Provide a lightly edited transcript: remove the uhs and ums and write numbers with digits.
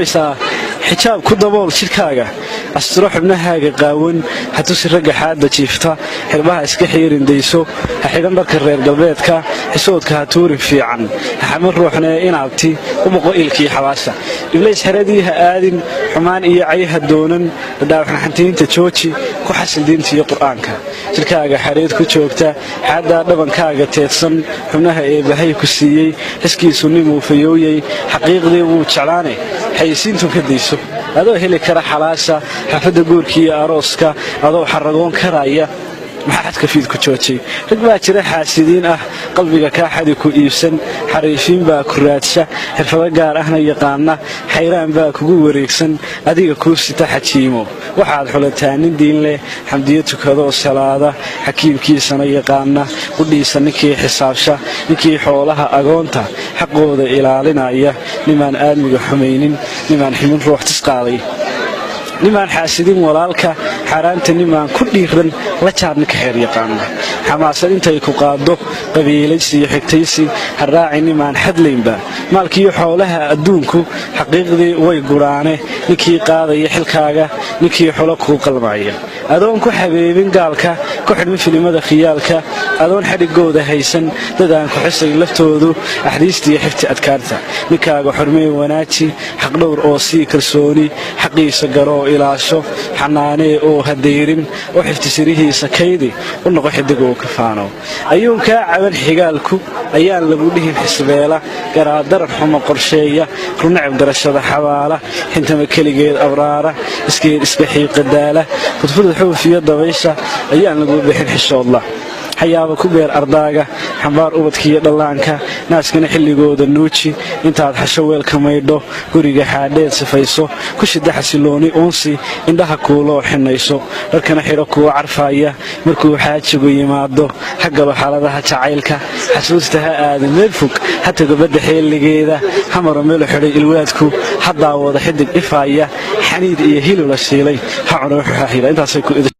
Xijaab ku dabool jidhkaaga, asturo xubnahaaga qaawan, ha tusi ragga xaadda jiifta, xirbaha iska xiirindayso, ha xidhan dharka reer galbeedka, xisoodka ha tuurin fiican, ha xaman ruuxnee inaabti u boqo iilkii xabaasha, iblays xeradii ha aadin, xumaan iyo cay ha doonan, dhadhaawxanxantiinta jooji, ku xasil diinta iyo Qur'aanka. Jidhkaaga xareed ku joogta, xaaddaa dhabankaaga teedsan, xubnaha eebbahay ku siiyey, xiskiisu nimuu fayooyey, xaqiiqdii wuu jeclaane, xayisiintun ka dayso. Adoo heli kara xalaasha, xafadda guurka iyo arooska, adoo xaragoon karaya, maxaa xadka fiid ku joojay? Rag baa jira xaasidiin ah, qalbiga kaa xadi ku iibsan, xariifiin baa ku raadsha, xirfado gaar ahna yaqaana, xayraan baa kugu wareegsan, adiga kuu sita xajiimo. Waxaad xulataa nin diin leh, xamdiyo tukadoo salaada, xakiimkiisana yaqaana, qudhiisa ninkii xisaabsha, ninkii xoolaha agoonta xaqooda ilaalinaya, nimaan aadmiga xumaynin, nimaan ximin ruux tisqaaday, nimaan xaasidin walaalka, xaaraanta nimaan ku dhiiran, la jaar ninka xeer yaqaana. Xamaasad intay ku qaaddo, qabiilaysi iyo xigtaysi ha raaci, nimaan xadlaynba. Maalkiiyo xoolaha adduunku xaqiiqdii way gudhaane, ninkii qaadaya xilkaaga, ninkii xulo kuu qalmaya. Adoon ku xabeebin gaalka, ku xidhmin filimada khiyaalka, adoon xadhigooda haysan, dadaan ku xisayn laftoodu, axdiistiiyo xifti adkaarta. Ninkaaga xurmee, wanaaji, xaqdhowr oo sii kalsooni, xaqiisa garoo ilaasho, xanaanee oo hadayrin, oo xifti sirihiisa kaydi, u noqo xidig oo kafaano. Ayuun kaa caban xigaalku, ayaan lagu dhihin xisbeela, garaadaran xumo qorsheeya, runacab garashada xabaala, xintama keligeed abraara, iskeed iska xiiqadaala, fudfudud xuufiyo dabaysha, ayaan lagu bixin xishoodla. Xayaaba ku beer ardaaga, xambaar ubadkiiyo dhallaanka, naaskana xilligooda nuuji. Intaad xasho weelka maydho, guriga xaadheed sifayso, ku shida xasilooni uunsi, indhaha kuuloo xinayso, dharkana xidho kuwa carfaaya. Markuu xaajigu yimaado, ha galo xaaladaha jacaylka, xasuusta ha aada meel fog, ha tago badda xeeligeeda, ha maro meelu xidhay ilwaadku, ha daawado xidig ifaaya, xaniid iyo hilib la shiilay ha cuno wuxuu xaaxiila. Intaasay ku